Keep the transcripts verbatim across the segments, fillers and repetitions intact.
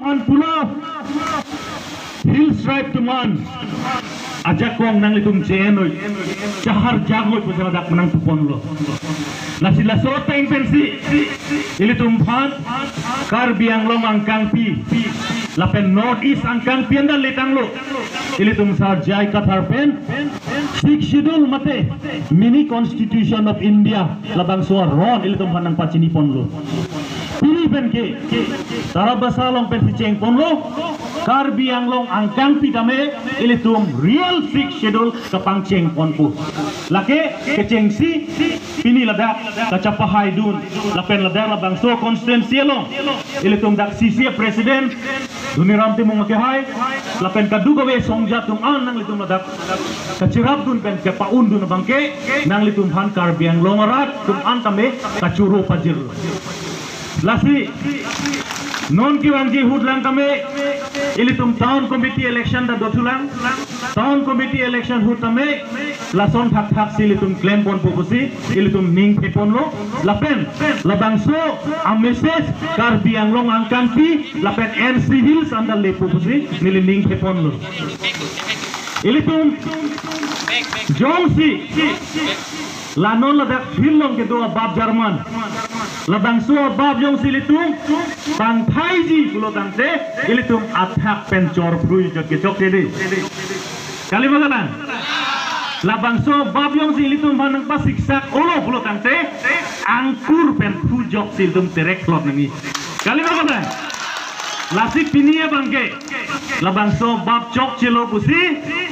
An pulo Hills Tribe atum an ajakong nanglitum chenoi, chahar jakoi pusi ladak nangpuponlo. Lasi laso ateng pensi ilitum aphan Karbi Anglong angkangpi lapen North East angkangpi anta letanglo. Ilitum Sar J I Kathar pen Sixth Schedule mate Mini Constitution of India labangso aron ilitum aphan nangpachiniponlo. Pini pen ke Tarabasa along pensi chengponlo, Karbi Anglong angkangpi tame ilitum real Sixth Schedule kapangchengponpo. Lake kechengsi pini ladak kachapahaidun lapen ladak labangso constituency along ilitum dak C C A President Dhoniram Timung akehai lapen kadokave asongja atum an nanglitum ladak kachirapdun pen kepaundun abangke nanglitum aphan Karbi Anglong arat atum an tame kachoro pajirlo. Lasi non kevangji ahut lang tame ilitum town committee election ta dothulang. Town committee election ahut tame lason thakthak si ilitum klemponpo pusi ilitum ningtheponlo. Lapen labangso a-message Karbi Anglong angkangpi lapen N C Hills anta lepo pusi neli ningtheponlo. Ilitum jongsi la non ladak field along kedo abab German, labangso abab jongsi ilitum pangthaiji pulotangte ilitum athak pen chorphrui jok kechok tedi. Kali ma kalang? Labangso abab jongsi ilitum aphan nangpasiksak olo pulotangte angkur pen phu joksi ilitum terek plot nangji. Kali ma kalang? Lasi pini abangke labangso abab chokchelo pusi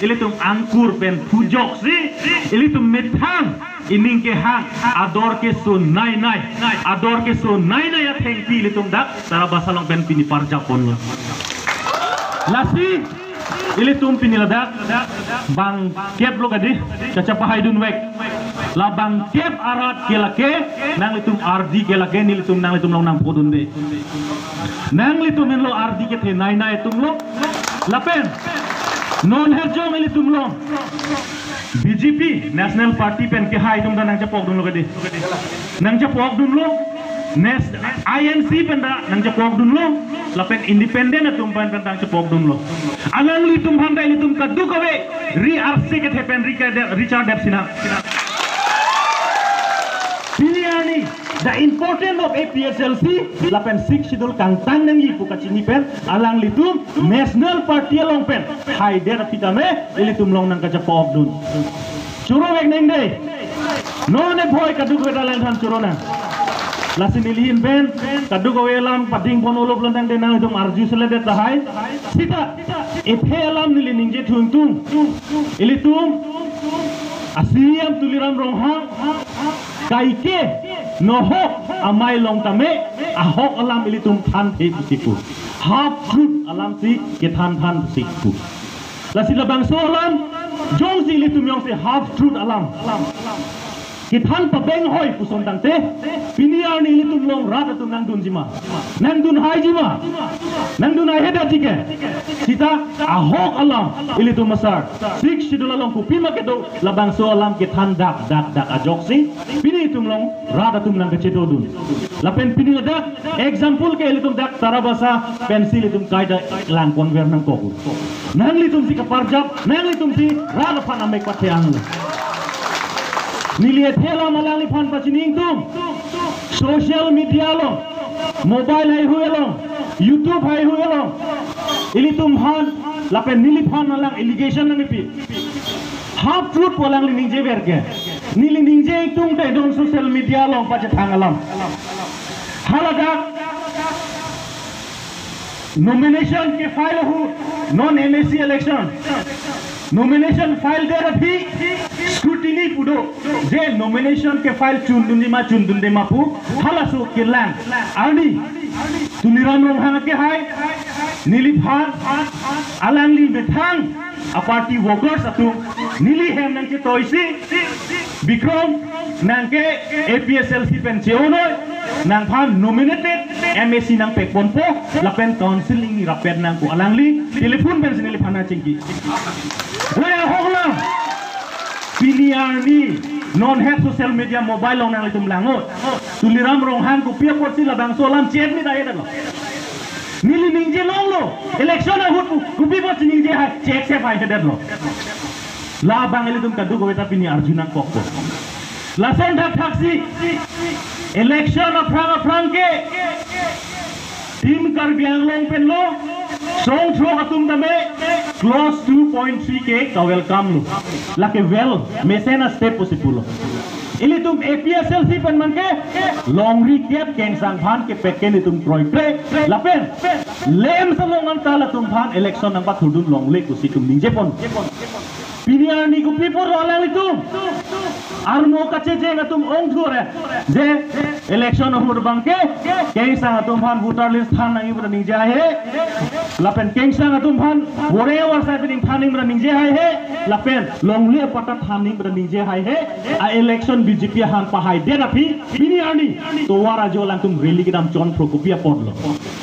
ilitum angkur pen phu joksi ilitum methang ining kehang ador keso nainai, ador keso nainai athengpi ilitum dak Tarabasa along pen pini parjapponlo. Lasi ilitum pini ladak bangkep lo kadi, kachapahaidun vek. Labangkep arat ke lake nanglitum ardi ke lake nelitum nanglitum along nangphodunde. Nanglitum henlo ardi kethe nainai atumlo. Lapen non herjong ilitum along B J P National Party pen kehai atum ta nangchepokdunlo kadi. Nangchepokdunlo. Nes I N C pen ta nangchepokdunlo. Lapen independent atum pen pen nangchepokdunlo. Alanglitum aphan ta ilitum kadokave ri arsi kethe pen ri kade-, ri chardep sinang. Pini arni the importance of A P H L C lapen Sixth Schedule kangtang nangji pu kachini pen alanglitum National Party along pen haidet aphi tame ilitum along nangkachepokdun. Choro vek nang dei. Non e bhoi kadokave ta langthan choro nang. Lasi neli ahin pen kadokave alam padingpon olo pulotangte nanglitum arju seledet lahai. Sita ethe alam neli ningje thungtung. Ilitum a-C E M Tuliram Ronghang kaike nohok amei along tame ahok alam ilitum thanthe pusi pu. Half truth alam si kethan than pusi pu. Lasi labangso alam jongsi ilitum jongsi half truth alam kethan pabeng hoi puson tangte pini arni ilitum along rat atum nangdunji ma? Nangdun haiji ma? Nangdun haihe da jike. Sita ahok alam ilitum asar Sixth Schedule along kopima kedo labangso alam kethan dak dak dak ajoksi pini itum along rat atum nangkachedodun. Lapen pini ladak example ke ilitum dak Tarabasa pensi ilitum kaita langkonver nangkok. Nanglitum si kaparjap, nanglitum si rat aphan amek patheang. Neli ethe alam alangliphan pachini ingtung. Social media along, mobile haihui along, YouTube haihui along ilitum aphan lapen neliphan alang allegation nangpi. Half truth pu alangli ningjever ke. Neli ningje ingtungte non social media along pachethang alam. Haladak nomination ke-file ahut, non M A C election. Nomination file det aphi scrutiny pu do. Je nomination ke-file chundunji ma chundunde ma pu halaso kelang. Arni Tuliram Ronghang akehai, neliphan, alangli methang a-party workers atum neli hem nangchetoisi, Bikram nang ke A P H L C pen che-onoi, nangphan nominated M A C nangpekponpo, lapen council ingni rapet nang pu alangli telephone pensi neliphan nangchingki. Laya hoklang. Pini arni non het social media mobile along nanglitum langot. Tuliram Ronghang kopi apotsi labangso alam chet mi dai dalo. Neli ningje longlo, election ahut pu, kopi bo chiningje hai, check se hai kedetlo. Labang ilitum kadokave ta pini arju nangkokpo. Lason thakthaksi, election aphrang aphrang ke, Team Karbi Anglong pen lo, song throk atum tame, clause two point three ke ka-welcome lo. Lake well, mesen a-step pusi pulo. Ilitum A P H L C pen man ke, longri kep kengsang aphan kepeken itum kroikre, lapen, lem salong anta latum aphan election nangpathurdun longle pusi itum ningjepon. Pini arni kopi apotlo alanglitum armo kachejeng atum ongthure, je election ahut abang ke, kengsang atum aphan voter list than nangji pu ta ningje haihe. Lapen kengsang atum aphan voreng avarsai pining than nangji pu ta ningje haihe. Lapen longle apatta than nangji pu ta ningje haihe. A-election B J P aphan pahaidet aphi, pini arni tovar ajo alangtum rally kedam chon pro kopi apotlo.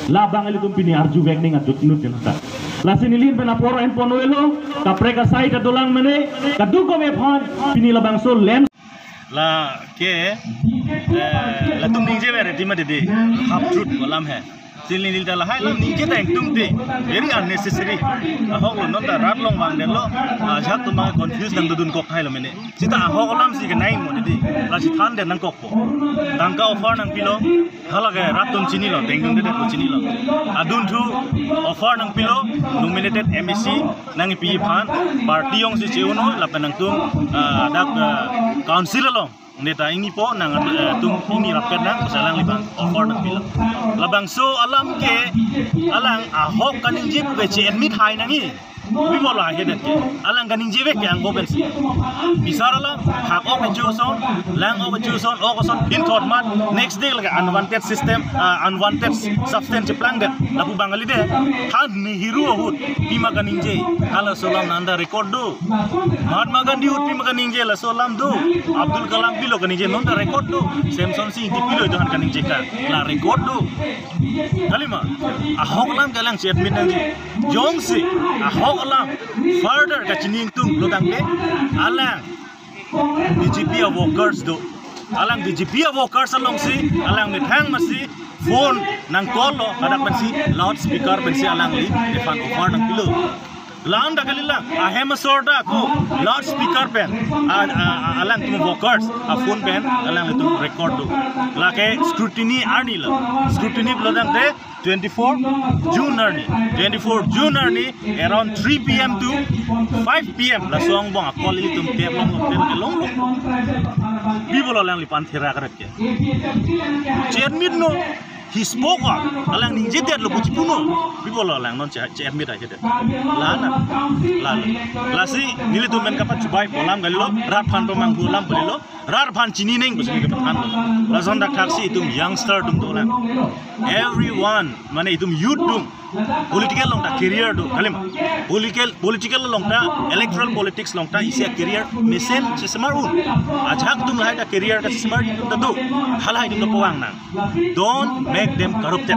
Labang ilitum pini arjuvek ning ajut nut jenata. Lasi neli pen apor enpon elo, kaprek asai ta dolang mene, kadokave aphan, pini labangso lem. Lake, eh, latum ningje ber dima dede, half truth ko alam he. Lasi neli ta lahai alam ningje ta ingtungte, very unnecessary. Ahok lo non ta rat along vangdetlo, ajahak atum abang confuse nangdodun kok hai lo mene. Seta ahok alam si kenai mo dede, lasi thandet nangkokpo. Tangka offer nangpilo, halake rat atum chinilo, dengdung dedet ko chinilo. Adunthu offer nangpilo, nominated M A C nangpi aphan, party jongsi che-un-e, lapen nangtum, ah, dak, ah, council along neta ingnipo nang, ah, tum ingni rapet nang, pusi alangli abang offer nangpilo. Labangso alam ke, alang ahok kaningje pu ke che-admit hai nangji. Kopi apotlo haihedet ke. Alang kaningjevek ke angko pensi. Bisar alam, hak ok kecho ason, lang ok kecho ason, ok ason, pinthot mat, next day lake unwanted system, ah, unwanted substance cheplangdet. Lapu abang kalidet, than Nehru ahut, pima kaningje, halaso alam non ta record do. Mahatma Gandhi ahut pima kaningje, laso alam do. Abdul Kalam pilo kaningje, non ta record do. Semsonsing Ingti pilo itum aphan kaningje ka, la record do. Kalima, ahok alam ke alang che-admit nangji. Jongsi ahok alam further kachini ingtunglo tangte, alang B J P a-workers do. Alang B J P a-workers alongsi, alang methang masi phone nang-call lo, hadak pensi loudspeaker pensi alangli nephan offer nangpilo. La-an ta kalilang, ahem asor ta ako loudspeaker pen, a, a, a, alangtum workers a-phone pen alanglitum record do. Lake scrutiny arni lo. Scrutiny pulo tangte twenty-four June arni. Twenty-four June arni around three P M to five P M, laso angbong a-call ilitum tep longlong, tep longlong. Kopi apotlo alangli aphan thera karet ke. Che-admit no, he spoke up. Alang ningjedetlo pu chipunon. Kopi apotlo alang non che, che-admit haihedet. La na, la na. Lasi nelitum pen kapachobei pu alam kalilo, rat aphan pamanghu alam kalilo, rat aphan chini nang pusi kapathan. Lason thakthaksi itum youngster atum dolang. Everyone, mane itum youth atum, political along ta career do, kalima. Political, political along ta, electoral politics along ta isi a-career mesen chesemar un. Ajahak atum lahai ta career kachesemar atum ta do. Halahai atum ta pavang nang. Don't make them corrupted.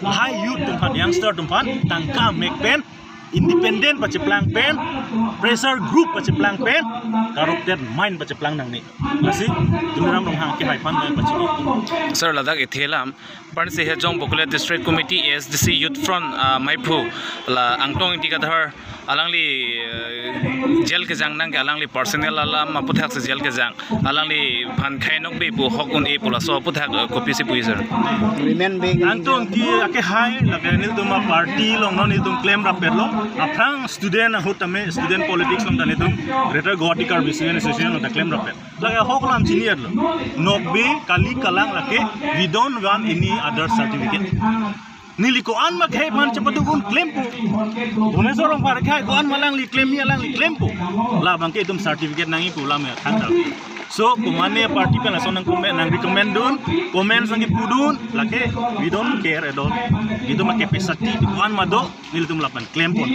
Lahai youth atum aphan, youngster atum aphan tangka mek pen, independent pacheplang pen, pressure group pacheplang pen, corrupted mind pacheplang nangne. Lasi Tuliram Ronghang akehai aphan nangpachini. Sir, ladak ethe alam, Pansi Hejong Bokulia District Committee, A S D C Youth Front, ah, maiphu la Angtong Ingti Kathar, alangli, eh, jail kejang nang ke, alangli personal alam aputhak si jail kejang, alangliphan khei nokbe pu, hok un-e pu, laso aputhak, eh, kopisi pu, sir? Remain being Angtong Ingti akehai, lake nelitum a-party along non nelitum claim rappetlo, aphrang student ahut tame, student politics along ta nelitum Greater Guwahati Karbi Student Association along ta claim rappet. Lake ahok alam chini-etlo. Nokbe, kali, kalang lake, we don't want any other certificate. Neli ko-an ma khei aphan chepaduk un klempo. Bhubaneswar Rongphar khei ko-an ma alangli klemji, alangli klempo. Labang ke itum certificate nangji pu alam ya thangta. So, komane party pen lason nang comment, nang recommend dun, comment sang kipudun, lake, we don't care at all. Itum a-capacity, ko-an ma do, nelitum lapen klempon.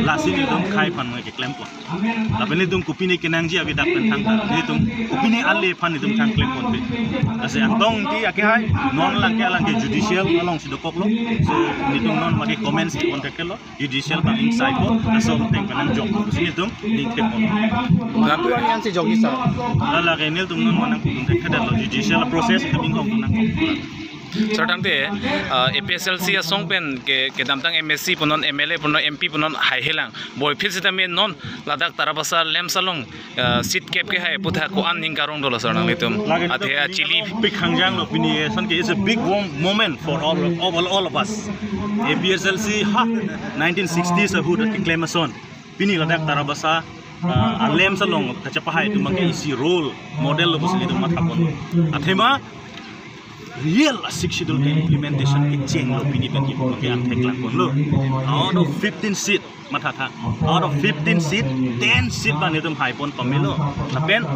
Lasi nelitum khei aphan ma keklempon. Lapen nelitum kopine kenangji ave dak pen thangta. Nelitum kopine ale aphan nelitum thang klempon pe. Lasi Angtong Ingti akehai, non lang ke alang ke judicial alongsi dokoklo. So, nelitum non ma ke comments contact lo. Judicial abang ingsaipo, laso ateng pen nangjok. Lasi nelitum ning thekpon. Nantu yang si jokji, sir. Lala ke nelitum non ma nang contact lo. Judicial process itum ingkong nang. Sir, tangte, uh, A P H L C asong pen ke kedamtang M A C punon, M L A punon, M P punon haihelang. Puvoiphit sitame non ladak Tarabasa LAMPS along, uh, seat kep kehai aphuthak ko-an ning karong dolo, sir, nanglitum? Lake athe pini achili pik hangjang lo pini, eh, ason ke it's a big wo-, moment for all, all, all of us. A P H L C ha nineteen sixties ahut keklem ason. Pini ladak Tarabasa, uh, LAMPS along kachepahai atum abangke isi role model lo pusi ilitum mathapon. Athema real a Sixth Schedule ke implementation kecheng lo pini pen ke abangke angthek langpon lo. Out of fifteen seat, mathatha, out of fifteen seat, ten seat abang ilitum haipon pamelo. Lapen,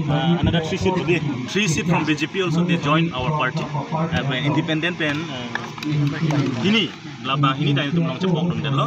uh, another three seat today, three seat from B J P also they join our party. Uh, pen independent pen, uh, hini, laba hini ta ilitum nangchepokdundetlo.